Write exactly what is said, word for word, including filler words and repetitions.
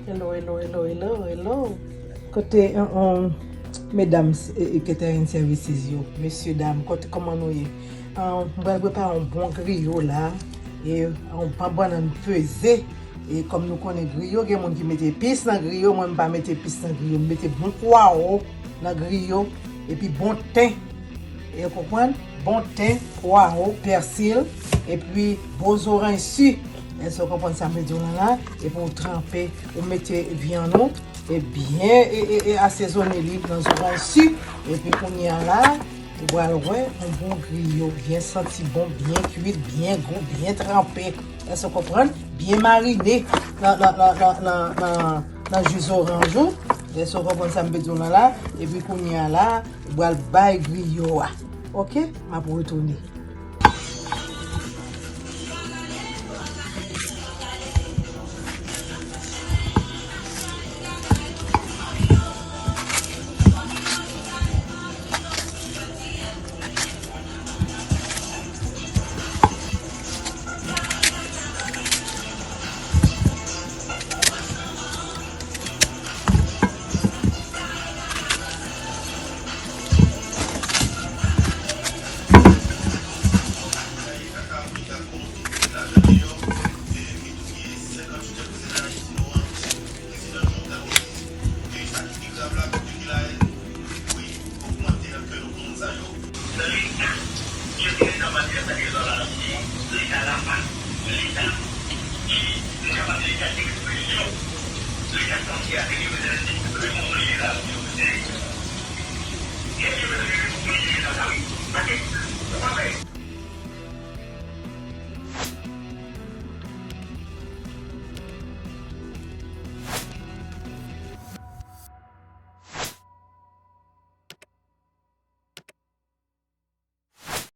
Hello, hello, hello, hello, hello. Kote, uh, um, medam, eh, eh, catering services yo, mesye, dam, kote, kòman nou ye? Uh, m pral prepare yon bon griyo la, e yon bon bannann peze. E kòm nou konnen griyo, gen moun ki mete epis nan griyo, mwen m pa mete epis nan griyo, m mete bon pwawo nan griyo, epi bon ten. E w konprann? Bon ten, pwawo, pèsil, epi bon zoranj si. Èske w konprann sa m vle di w la la? Epi w tranpe, ou mete vyann ou, e byen, e, e, e asezone li nan zoranj si. Epi kounye a la, ou pral wè yon bon griyo, byen santi bon, byen kwit, byen gou, byen tranpe. Èske w konprann? Byen marine nan, nan, nan, nan, nan, nan, nan ji zoranj ou. Èske w konprann sa m vle di w la la? Epi kounye a la, ou pral bay griyo a. Oke? M ap retounen. Nan leta, yo te nan kòmantè sa ke zòn la, leta la pa, leta ki, nou ka pale leta ekspresyon, leta santi a, se li yo bezwen di, le moun nou ye la,